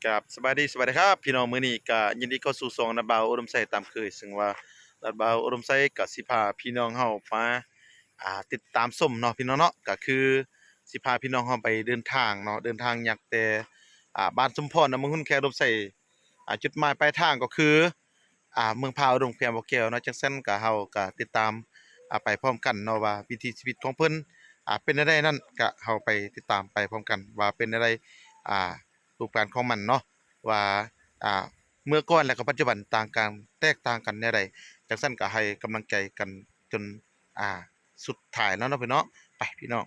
ครับ สบายดี สบายดีครับพี่น้อง มื้อนี้ก็ยินดีเข้าสู่ช่องนัดบ่าวอุดมไซตามเคย ซึ่งว่านัดบ่าวอุดมไซก็สิพาพี่น้องเฮามา อ่า ติดตามชมเนาะพี่น้องเนาะ ก็คือสิพาพี่น้องเฮาไปเดินทางเนาะ เดินทางจากแต่ อ่า บ้านชุมพรเนาะ เมืองฮุนแขวงอุดมไซ อ่า จุดหมายปลายทางก็คือ อ่า เมืองพร้าวอุดม แขวงบ่อแก้วเนาะ จั่งซั้นก็เฮาก็ติดตาม อ่า ไปพร้อมกันเนาะว่าวิถีชีวิตของเพิ่น อ่า เป็นแนวใดนั้น ก็เฮาไปติดตามไปพร้อมกันว่าเป็นแนวใด อ่า รูปการของมันเนาะ ว่า อ่า เมื่อก่อนและก็ปัจจุบันต่างกัน แตกต่างกันแนวใด จั่งซั้นก็ให้กำลังใจกันจน อ่า สุดท้ายแล้วเนาะพี่น้อง ไปพี่น้อง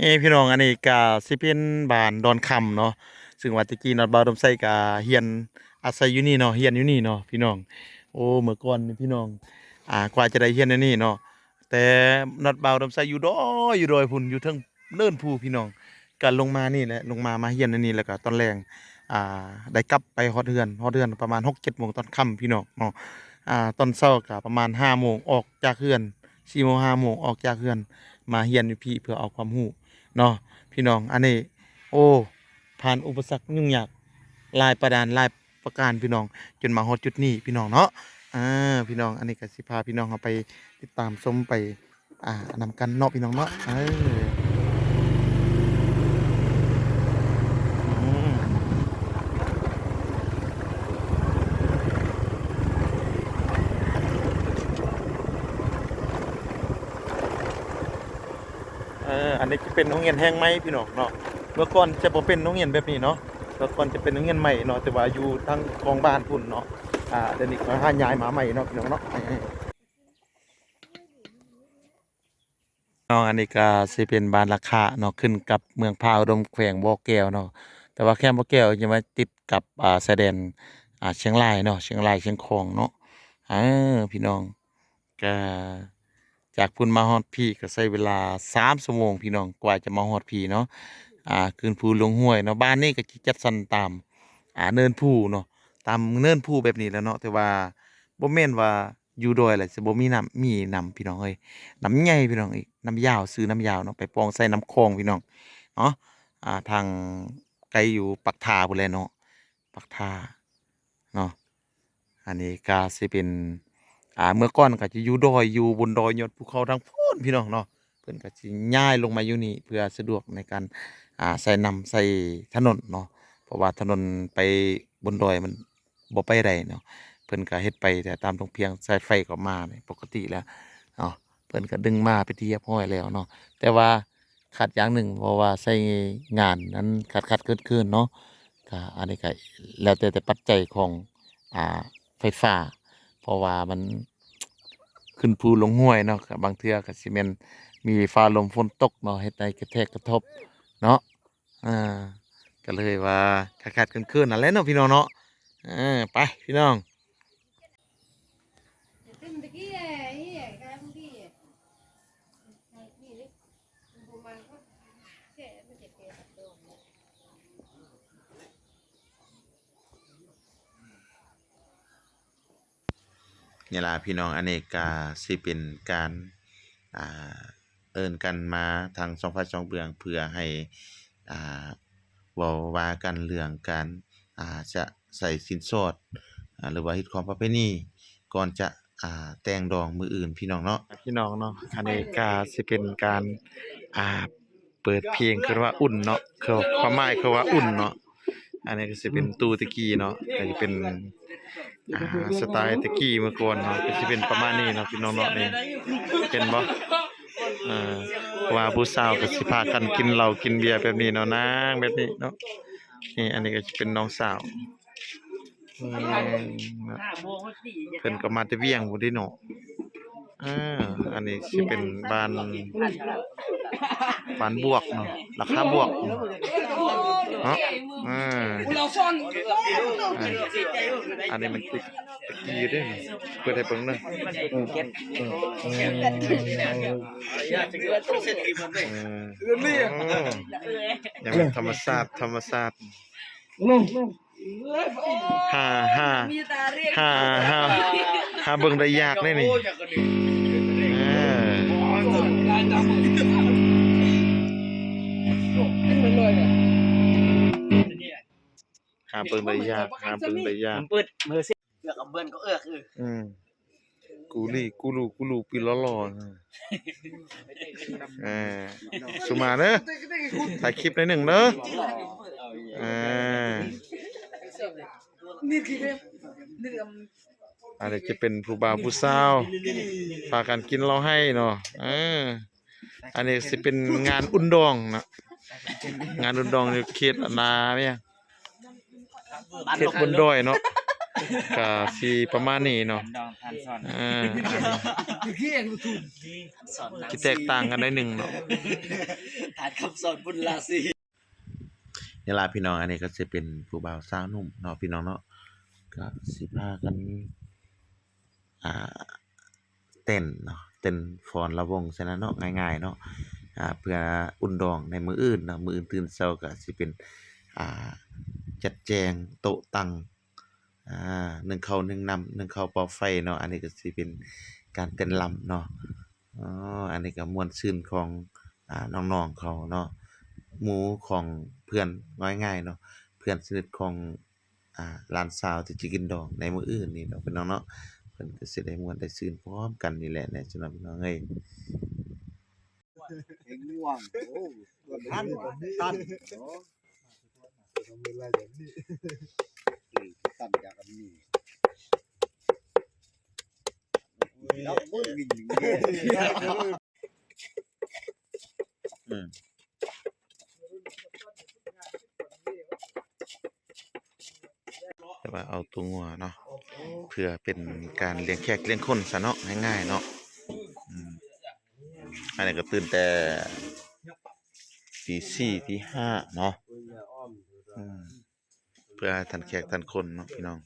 ເອີ ພີ່ນ້ອງ ອັນນີ້ກະຊິເປັນບ້ານດອນຄຳເນາະ ຊຶ່ງວ່າແຕ່ກີ້ເນາະ ບ່າວອຸດົມໄຊກະຮຽນ ອາໄສຢູ່ນີ້ເນາະ ຮຽນຢູ່ນີ້ເນາະພີ່ນ້ອງ. ໂອ້ ເມື່ອກ່ອນນີ້ພີ່ນ້ອງ ອ່າ ກວ່າຈະໄດ້ຮຽນອັນນີ້ເນາະ ແຕ່ນອດບ່າວອຸດົມໄຊຢູ່ດອຍ ຢູ່ດອຍພຸ້ນ ຢູ່ເທິງເນີນພູພີ່ນ້ອງ ກະລົງມານີ້ແຫຼະ ລົງມາ ມາຮຽນອັນນີ້ ແລ້ວກະຕອນແລງ ອ່າ ໄດ້ກັບໄປຮອດເຮືອນ ຮອດເຮືອນປະມານຫົກເຈັດໂມງຕອນຄ່ຳພີ່ນ້ອງເນາະ. ອ່າ ຕອນເຊົ້າກະປະມານຫ້າໂມງ ອອກຈາກເຮືອນ ສີ່ໂມງ ຫ້າໂມງ ອອກຈາກເຮືອນ ມາຮຽນຢູ່ພີ້ເພື່ອເອົາຄວາມຮູ້ເນາະພີ່ນ້ອງ. ອັນນີ້ ໂອ້ ຜ່ານອຸປະສັກຫຍຸ້ງຍາກຫຼາຍປະດານ ຫຼາຍປະການພີ່ນ້ອງ ຈົນມາຮອດຈຸດນີ້ພີ່ນ້ອງເນາະ. ເອີ ພີ່ນ້ອງ ອັນນີ້ກະຊິພາພີ່ນ້ອງເຮົາໄປຕິດຕາມຊົມໄປ ອ່າ ນຳກັນເນາະພີ່ນ້ອງເນາະ. ເອີ ອືມ ເອີ ອັນນີ້ຈະເປັນໂຮງຮຽນແຫ່ງໃໝ່ພີ່ນ້ອງເນາະ. ເມື່ອກ່ອນຈະບໍ່ເປັນໂຮງຮຽນແບບນີ້ເນາະ ເມື່ອກ່ອນຈະເປັນໂຮງຮຽນໃໝ່ເນາະ ແຕ່ວ່າຢູ່ທາງຂອງບ້ານພຸ້ນເນາະ. ອ່າ ດຽວນີ້ກໍຫາຍ້າຍມາໃໝ່ເນາະພີ່ນ້ອງເນາະ. ເນາະ ອັນນີ້ກໍຊິເປັນບ້ານລາຄາເນາະ ຂຶ້ນກັບເມືອງພາອຸດົມ ແຂວງບໍ່ແກ້ວເນາະ. ແຕ່ວ່າແຂວງບໍ່ແກ້ວຍັງວ່າຕິດກັບ ອ່າ ຊາຍແດນ ອ່າ ຊຽງລາຍເນາະ ຊຽງລາຍ ຊຽງຂອງເນາະ. ເອີ ພີ່ນ້ອງ ກະຈາກພຸ້ນມາຮອດພີ້ກໍໃຊ້ເວລາສາມຊົ່ວໂມງພີ່ນ້ອງ ກວ່າຈະມາຮອດພີ້ເນາະ. ອ່າ ຂຶ້ນພູຫຼວງຫ້ວຍເນາະ ບ້ານນີ້ກໍຈະຈັດສັນຕາມ ອ່າ ເນີນພູເນາະ ຕາມເນີນພູແບບນີ້ແຫຼະເນາະ. ແຕ່ວ່າບໍ່ແມ່ນວ່າ ຢູ່ດອຍແຫຼະ ຊິບໍ່ມີນ້ຳ ມີນ້ຳພີ່ນ້ອງເອີຍ ນ້ຳໃຫຍ່ພີ່ນ້ອງເອີຍ ນ້ຳຍາວ ຊື່ນ້ຳຍາວເນາະ ໄປປ່ອງໃສ່ນ້ຳຂອງພີ່ນ້ອງເນາະ ອ່າ ທາງໄກຢູ່ປາກທ່າພຸ້ນແຫຼະເນາະ ປາກທ່າເນາະ. ອັນນີ້ກະຊິເປັນ ອ່າ ເມື່ອກ່ອນກະຈະຢູ່ດອຍ ຢູ່ບົນດອຍຍອດພູເຂົາທາງພຸ້ນພີ່ນ້ອງເນາະ ເພິ່ນກະຊິຍ້າຍລົງມາຢູ່ນີ້ ເພື່ອສະດວກໃນການ ອ່າ ໃຊ້ນ້ຳໃຊ້ຖະໜົນເນາະ ເພາະວ່າຖະໜົນໄປບົນດອຍມັນບໍ່ໄປໄດ້ເນາະ ເພິ່ນກະເຮັດໄປແຕ່ຕາມທົ່ງພຽງ ສາຍໄຟເຂົ້າມານີ້ປົກກະຕິແລ້ວເນາະ ເພິ່ນກະດຶງມາເປັນທີ່ຮຽບຮ້ອຍແລ້ວເນາະ ແຕ່ວ່າ ຂາດຢ່າງໜຶ່ງ ເພາະວ່າໃຊ້ງານນັ້ນຂາດໆເຂີນໆເນາະ ກະອັນນີ້ກະແລ້ວແຕ່ ແຕ່ປັດໄຈຂອງ ອ່າ ໄຟຟ້າ ເພາະວ່າມັນຂຶ້ນພູລົງຫ້ວຍເນາະ ກະບາງເທື່ອກະຊິແມ່ນມີຟ້າລົມຝົນຕົກເນາະ ເຮັດໃຫ້ກະແທກກະທົບເນາະ ອ່າ ກະເລີຍວ່າຂາດໆເຂີນໆນັ້ນແຫຼະເນາະ ພີ່ນ້ອງເນາະ ເອີ ໄປພີ່ນ້ອງ. ນີ້ລະພີ່ນ້ອງ ອັນນີ້ກະຊິເປັນການ ອ່າ ເອີ້ນກັນມາທັງສອງຝ່າຍສອງເບື້ອງ ເພື່ອໃຫ້ ອ່າ ເວົ້າວ່າກັນເລື່ອງການ ອ່າ ຈະໃສ່ສິນສອດ ອ່າ ຫຼືວ່າຮີດຄອງປະເພນີ ກ່ອນຈະ ອ່າ ແຕ່ງດອງມື້ອື່ນພີ່ນ້ອງເນາະ ພີ່ນ້ອງເນາະ. ອັນນີ້ກະຊິເປັນການ ອ່າ ເປີດເພງ ເອີ້ນວ່າອຸ່ນເນາະ ຄື ຄວາມໝາຍຄືວ່າອຸ່ນເນາະ. ອັນນີ້ກະຊິເປັນຕູ້ແຕ່ກີ້ເນາະ ກະຊິເປັນ ອ່າ ສະໄຕແຕ່ກີ້ເມື່ອກ່ອນເນາະ ກະຊິເປັນປະມານນີ້ເນາະ ພີ່ນ້ອງເນາະ ນີ້ ເຫັນບໍ່? ເອີ ວ່າຜູ້ສາວກະຊິພາກັນກິນເຫຼົ້າກິນເບຍແບບນີ້ເນາະ ນາງແບບນີ້ເນາະ. ນີ້ ອັນນີ້ກະຊິເປັນນ້ອງສາວ ອືມ ເພິ່ນກະມາແຕ່ວຽງພຸ້ນເດ້ເນາະ. ເອີ ອັນນີ້ຊິເປັນບ້ານ ບ້ານບວກເນາະ ລາຄາບວກເນາະ ເອີ ອັນນີ້ມັນຕິດຕະກີ້ເດ້ ເປີດໃຫ້ເບິ່ງເດີ ເອີ ເອີ ເອີ ຍັງເປັນທຳມະຊາດ ທຳມະຊາດ. ຫາ ຫາ ຫາ ຫາ ຫາເບິ່ງໄດ້ຍາກເດ້ນີ້ ເອີ ຫາເບິ່ງໄດ້ຍາກ ຫາເບິ່ງໄດ້ຍາກ ເອີ ເອີ ອືມ ກູລີ ກູລູ ກູລູ ປີຫຼໍ່ໆ ເອີ ສຸມາເດີ ຖ່າຍຄລິບໜ້ອຍໜຶ່ງເດີ ເອີ ອັນນີ້ຈະເປັນຜູ້ບ່າວຜູ້ສາວ ພາກັນກິນເຫຼົ້າໄຮເນາະ ເອີ ອັນນີ້ຊິເປັນງານອຸ່ນດອງເນາະ ງານອຸ່ນດອງຢູ່ເຂດອັນນາ ແມ່ນຫຍັງ ເຂດບົນດອຍເນາະ ກະຊິປະມານນີ້ເນາະ ເອີ ຊິແຕກຕ່າງກັນໜ້ອຍໜຶ່ງເນາະ ທານຄຳສອນບຸນລາສີ. ນີ້ລະພີ່ນ້ອງ ອັນນີ້ກະຊິເປັນຜູ້ບ່າວສາວໜຸ່ມເນາະ ພີ່ນ້ອງເນາະ ກະຊິພາກັນ ອ່າ ເຕັ້ນເນາະ ເຕັ້ນຟ້ອນລະວົງຊັ້ນນະເນາະ ງ່າຍໆເນາະ ອ່າ ເພື່ອອຸ່ນດອງໃນມື້ອື່ນເນາະ ມື້ອື່ນຕື່ນເຊົ້າກະຊິເປັນ ອ່າ ຈັດແຈງໂຕະຕັ່ງ ອ່າ ໜຶ້ງເຂົ້າໜຶ້ງນ້ຳ ໜຶ້ງເຂົ້າເປົ່າໄຟເນາະ ອັນນີ້ກະຊິເປັນການເຕັ້ນລຳເນາະ ອໍ ອັນນີ້ກະມ່ວນຊື່ນຂອງ ອ່າ ນ້ອງໆເຂົາເນາະ ໝູ່ຂອງເພື່ອນ ເວົ້າງ່າຍໆເນາະ ເພື່ອນສະໜິດຂອງ ອ່າ ຫຼານສາວທີ່ຈະກິນດອງໃນມື້ອື່ນນີ້ເນາະ ພີ່ນ້ອງເນາະ ເພິ່ນກະຊິໄດ້ມ່ວນໄດ້ຊື່ນພ້ອມກັນນີ້ແຫຼະ ແນ່ຊັ້ນເນາະ ພີ່ນ້ອງເອີຍ. ເພງງ່ວງ ໂອ້ ຕັນ ຕັນ ຕັນຢາກອັນນີ້ ອືມ ແຕ່ວ່າເອົາຕົວງົວເນາະ ເພື່ອເປັນການລ້ຽງແຂກລ້ຽງຄົນຊະເນາະ ງ່າຍໆເນາະ ອືມ ອັນນີ້ກະຕື່ນແຕ່ຕີສີ່ ຕີຫ້າເນາະ ອືມ ເພື່ອໃຫ້ທັນແຂກທັນຄົນເນາະ ພີ່ນ້ອງ.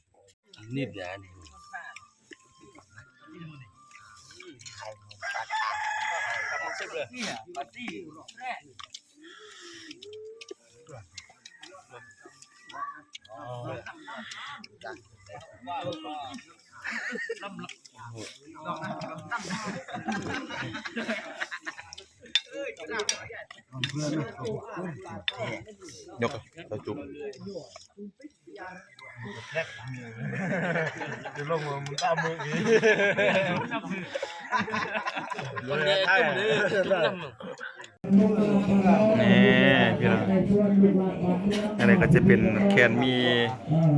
ຍົກ ເອົາຈຸ ຊິລົງມາ ມຶງຕາມມືອີກ ນີ້ພີ່ນ້ອງ ອັນນີ້ກໍຈະເປັນແຄນມີ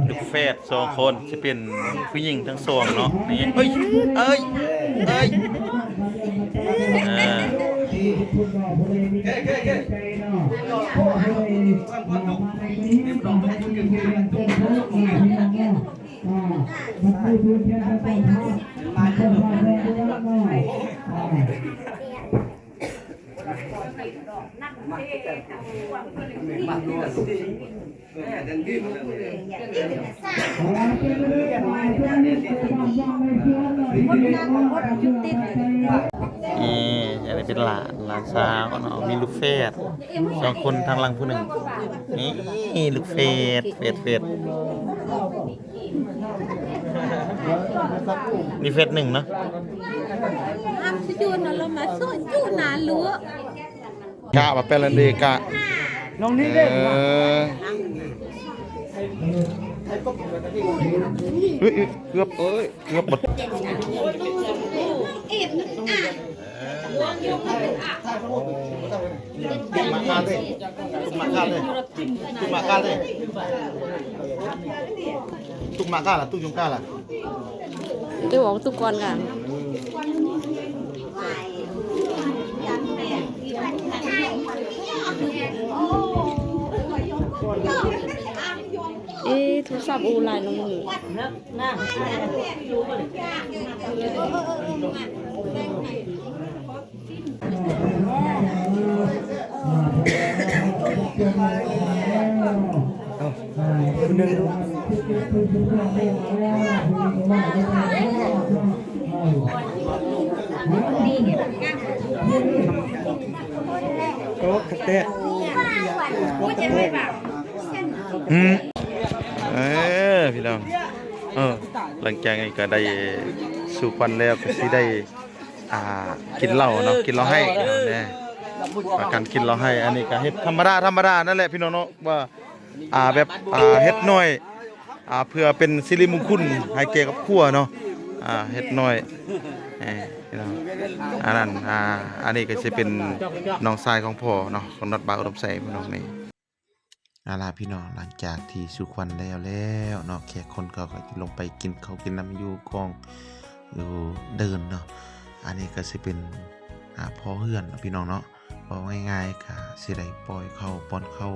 ລູກແຝດສອງຄົນ ຈະເປັນຜູ້ຍິງທັງສອງເນາະ ນີ້ ເອີຍ ເອີຍ ເອີຍ ອ່າ ນີ້ ອັນນີ້ເປັນຫຼານ ຫຼານສາວເນາະ ມີລູກແຝດສອງຄົນ ທາງຫຼັງຜູ້ໜຶ່ງ ນີ້ລູກແຝດ ແຝດ ແຝດ ມີແຝດໜຶ່ງເນາະ ຫ້າມສະຫຍຸດນະ ລະມາໂຊະຈຸນາຫຼວງ ກະວ່າແປນລັນເດກະ ນ້ອງນີ້ເດ້ ເອີ ເອີຍ ເກືອບ ເອີຍ ເກືອບບໍ່ Tuk makal deh. Tuk makal deh. Tuk makal deh. Tuk makal lah, tuk jungkal lah. Itu waktu kuan kan. ເອ ໂທລະສັບ ໂອ້ ຫຼາຍນຳມື. ໂອ້ ກະແຕກ ອືມ ເອີ ພີ່ນ້ອງ ເອີ ຫຼັງຈາກນີ້ກະໄດ້ສູ່ຂວັນແລ້ວ ກະຊິໄດ້ ອ່າ ກິນເຫຼົ້າເນາະ ກິນເຫຼົ້າໄຫ້ເນາະ ພາກັນກິນເຫຼົ້າໄຫ້. ອັນນີ້ກະເຮັດທຳມະດາ ທຳມະດານັ້ນແຫຼະ ພີ່ນ້ອງເນາະ ວ່າ ອ່າ ແບບ ອ່າ ເຮັດໜ້ອຍ ອ່າ ເພື່ອເປັນສິລິມຸງຄຸນໃຫ້ແກ່ຄອບຄົວເນາະ ອ່າ ເຮັດໜ້ອຍ ເອີ ພີ່ນ້ອງ ອັນນັ້ນ ອ່າ ອັນນີ້ກະຊິເປັນນ້ອງຊາຍຂອງພໍ່ເນາະ ຂອງນັດບ່າວອຸດົມໄຊ ພີ່ນ້ອງນີ້. ເອົາລະພີ່ນ້ອງ ຫຼັງຈາກທີ່ສູ່ຂວັນແລ້ວແລ້ວເນາະ ແຂກຄົນເກົ່າກໍຈະລົງໄປກິນເຂົ້າກິນນ້ຳຢູ່ກອງ ຢູ່ເດີ່ນເນາະ. ອັນນີ້ກໍຊິເປັນ ອ່າ ພໍ່ເຮືອນເນາະພີ່ນ້ອງເນາະ ເວົ້າງ່າຍໆ ກໍຊິໄດ້ປ່ອຍເຂົ້າ ປ້ອນເຂົ້າ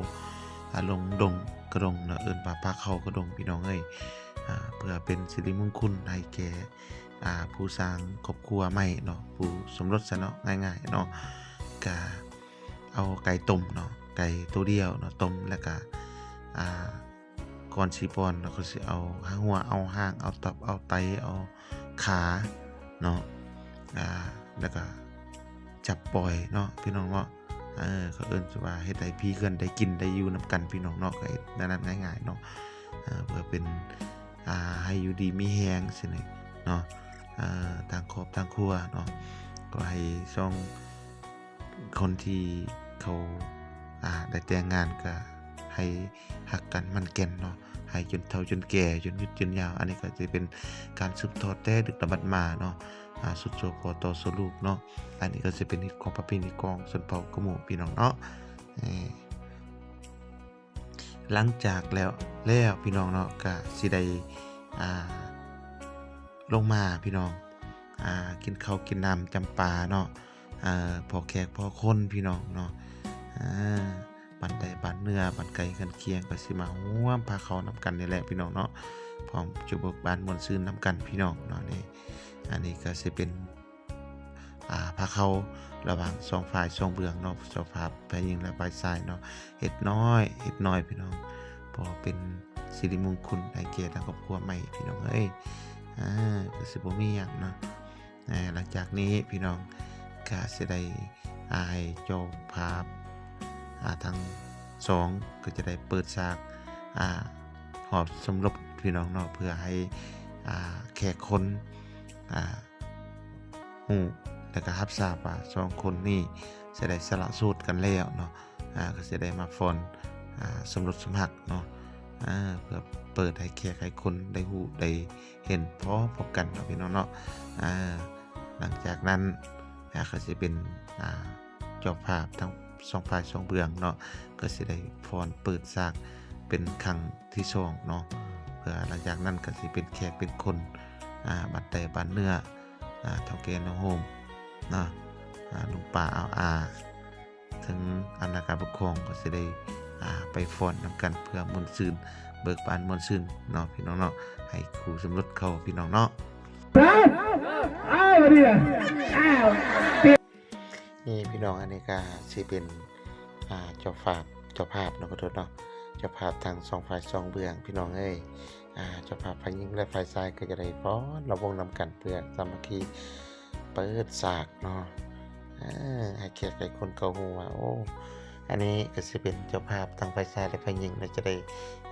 ອ່າ ລົງດົງກະດົງເນາະ ເອີ້ນວ່າພາເຂົ້າກະດົງ ພີ່ນ້ອງເອີຍ ອ່າ ເພື່ອເປັນສິລິມຸງຄຸນໃຫ້ແກ່ ອ່າ ຜູ້ສ້າງຄອບຄົວໃໝ່ເນາະ ຜູ້ສົມລົດຊະເນາະ ງ່າຍໆເນາະ ກະ ເອົາໄກ່ຕົ້ມເນາະ ໄກ່ໂຕດຽວເນາະ ຕົ້ມ ແລ້ວກະ ອ່າ ກ່ອນຊິປ້ອນເນາະ ກໍຊິເອົາຫົວ ເອົາຫາງ ເອົາຕັບ ເອົາໄຕ ເອົາຂາເນາະ ອ່າ ແລ້ວກະຈັບປ່ອຍເນາະ ພີ່ນ້ອງເນາະ ເອີ ເຂົາເອີ້ນວ່າເຮັດໃຫ້ຜີເຮືອນໄດ້ກິນໄດ້ຢູ່ນຳກັນ ພີ່ນ້ອງເນາະ ກໍເຮັດແນວນັ້ນງ່າຍໆເນາະ ເອີ ເພື່ອເປັນ ອ່າ ໃຫ້ຢູ່ດີມີແຮງຊີ້ນະເນາະ ເອີ ຕ່າງຄອບຕ່າງຄົວເນາະ ກໍໃຫ້ຊ່ອງ ຄົນທີ່ເຂົາ ອ່າ ໄດ້ແຕ່ງງານກະໃຫ້ຮັກກັນໝັ້ນແກ່ນເນາະ ໃຫ້ຈົນເຖົ້າຈົນແກ່ ຈົນຍືດຈົນຍາວ. ອັນນີ້ກໍຈະເປັນການສືບທອດແຕ່ດຶກດຳບັນມາເນາະ ອ່າ ຊຸດຊົ່ວພໍ່ຕໍ່ສູ່ລູກເນາະ. ອັນນີ້ກໍຈະເປັນຮີດຄອງປະເພນີຂອງຊົນເຜົ່າກະໝູ່ ພີ່ນ້ອງເນາະ. ຫຼັງຈາກແລ້ວ ແລ້ວ ພີ່ນ້ອງເນາະ ກະຊິໄດ້ ອ່າ ລົງມາ ພີ່ນ້ອງ ອ່າ ກິນເຂົ້າກິນນ້ຳຈຳປາເນາະ ເອີ ພໍແຂກພໍຄົນ ພີ່ນ້ອງເນາະ ເອີ ບ້ານໃດບ້ານເໜືອ ບ້ານໄກເຮືອນຄຽງ ກໍຊິມາຮ່ວມພາເຂົ້ານຳກັນນີ້ແຫຼະ ພີ່ນ້ອງເນາະ ພ້ອມຈຸເບີກບານມ່ວນຊື່ນນຳກັນ ພີ່ນ້ອງເນາະ. ນີ້ ອັນນີ້ກໍຊິເປັນ ອ່າ ພາເຂົ້າລະຫວ່າງສອງຝ່າຍສອງເບື້ອງເນາະ ເຈົ້າພາບຝ່າຍຍິງ ແລະ ຝ່າຍຊາຍເນາະ ເຮັດນ້ອຍ ເຮັດນ້ອຍ ພີ່ນ້ອງ ພໍເປັນສິລິມຸງຄຸນໃຫ້ແກ່ທາງຄອບຄົວໃໝ່ ພີ່ນ້ອງເອີຍ. ອ່າ ກໍຊິບໍ່ມີຫຍັງເນາະ ຫຼັງຈາກນີ້ ພີ່ນ້ອງ ກະຊິໄດ້ ອ່າ ໃຫ້ເຈົ້າພາບ ອ່າ ທັງສອງ ກໍຈະໄດ້ເປີດສາກ ອ່າ ອອບສົມລົດພີ່ນ້ອງເນາະ ເພື່ອໃຫ້ ອ່າ ແຂກຄົນ ອ່າ ຮູ້ ແລະກະຮັບຊາບວ່າສອງຄົນນີ້ຈະໄດ້ສະຫຼະໂສດກັນແລ້ວເນາະ ອ່າ ກໍຊິໄດ້ມາຟ້ອນ ອ່າ ສົມລົດສົມຮັກເນາະ ອ່າ ເພື່ອເປີດໃຫ້ແຂກໃຫ້ຄົນໄດ້ຮູ້ໄດ້ເຫັນພ້ອມກັນເນາະ ພີ່ນ້ອງເນາະ ອ່າ ຫຼັງຈາກນັ້ນ ອ່າ ກໍຊິເປັນ ອ່າ ເຈົ້າພາບທັງສອງຝ່າຍສອງເບື້ອງເນາະ ກໍຊິໄດ້ຟ້ອນເປີດສາກເປັນຄັ້ງທີສອງເນາະ ເພື່ອຫຼັງຈາກນັ້ນກໍຊິເປັນແຂກເປັນຄົນ ອ່າ ບ້ານໃຕ້ບ້ານເໜືອ ອ່າ ເຖົ້າແກ່ນ້ອງໂຮມເນາະ ອ່າ ລຸງປ້າອາວອາ ເຖິງອຳນາດການປົກຄອງກໍຊິໄດ້ ອ່າ ໄປຟ້ອນນຳກັນເພື່ອມ່ວນຊື່ນ ເບີກບານມ່ວນຊື່ນເນາະ ພີ່ນ້ອງເນາະ ໃຫ້ຄູ່ສົມລົດເຂົາ ພີ່ນ້ອງເນາະ. ນີ້ພີ່ນ້ອງ ອັນນີ້ກໍຊິເປັນ ອ່າ ເຈົ້າພາບ ເຈົ້າພາບເນາະ ຂໍໂທດເນາະ ເຈົ້າພາບທັງສອງຝ່າຍສອງເບື້ອງ ພີ່ນ້ອງເອີຍ ອ່າ ເຈົ້າພາບຝ່າຍຍິງ ແລະ ຝ່າຍຊາຍກໍຈະໄດ້ຟ້ອນລຳວົງນຳກັນເພື່ອສາມັກຄີເປີດສາກເນາະ ເອີ ໃຫ້ແຂກໃຫ້ຄົນເຂົາຮູ້ວ່າ ໂອ້ ອັນນີ້ກໍຊິເປັນເຈົ້າພາບທັງຝ່າຍຊາຍ ແລະ ຝ່າຍຍິງ ແລະ ຈະໄດ້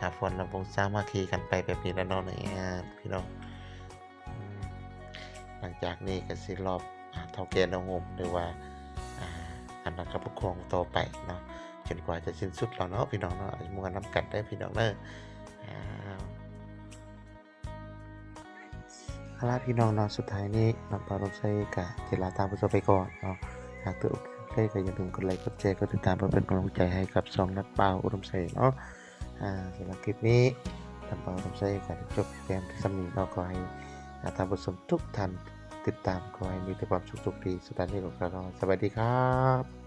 ອ່າ ຟ້ອນລຳວົງສາມັກຄີກັນໄປແບບນີ້ລະເນາະ ໃນງານ ພີ່ນ້ອງ. ຫຼັງຈາກນີ້ກໍຊິລອບ ອ່າ ເຖົ້າແກ່ນ້ອງໂຮມ ຫຼືວ່າ ອ່າ ອຳນາດການປົກຄອງຕໍ່ໄປເນາະ ຈົນກວ່າຈະສິ້ນສຸດແລ້ວເນາະ ພີ່ນ້ອງເນາະ ມ່ວນນຳກັນເດີ ພີ່ນ້ອງເດີ ອ່າ ເອົາລະ ພີ່ນ້ອງເນາະ ສຸດທ້າຍນີ້ ນ້ອງປາວ ອຸດົມໄຊ ກໍຊິລາທ່ານຜູ້ຊົມໄປກ່ອນເນາະ ຫາກຖືກໃຈກໍຢ່າລືມກົດໄລກ໌ ກົດແຊ ກົດຕິດຕາມ ເພື່ອເປັນກຳລັງໃຈໃຫ້ກັບຊ່ອງນ້ອງປາວ ອຸດົມໄຊເນາະ. ອ່າ ສຳລັບຄລິບນີ້ ນ້ອງປາວ ອຸດົມໄຊ ກໍຈະຈົບພຽງເທົ່ານີ້ເນາະ ຂໍໃຫ້ ອ່າ ທ່ານຜູ້ຊົມທຸກທ່ານຕິດຕາມ ຂໍໃຫ້ມີແຕ່ຄວາມສຸກໂຊກດີ ສຸດທ້າຍນີ້ກໍຂໍ ສະບາຍດີຄັບ.